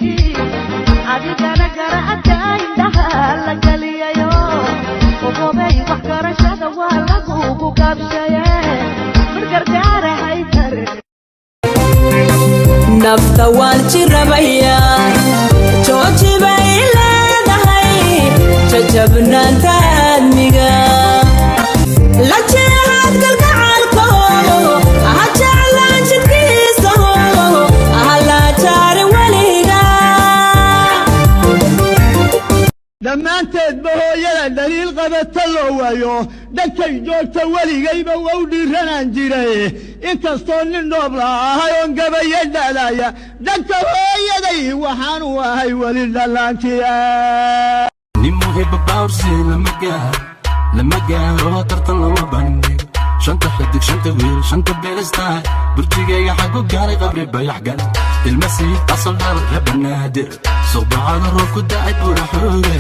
Adigana garacadka indhaha la geliyayo, ogobay, wax garashada waa lagugu gaabshaye, mar gargaarahay tare. Nafta waan jirabayaa, jooji bay leedahay jajabnaanta aadmiga. La jeexaad kalgacalko, ha jeclaan jidkiisa, ha la jaarin weliga. Dhammaanteedba hooyada dhaliil qabata loo waayo, dhankay joogta weligayba wow dhiiranaan jiray. Inkastoo nin dhoobla ahay oon gabayo dhalaya, dhanka hooyaday waxaanu ahay weli dhallaantiya. Nin muhiba bawrsi lama gaaro, lama gaaro, tartan lama bandhigo. Shanta xidig, shanta wiil, shanta beelistaay, burjigayga xagu gaaray, qabri bayax gal, ilma sii asal dhal, rebanaadir, suqbacada roob ku da'ay, buura xooge.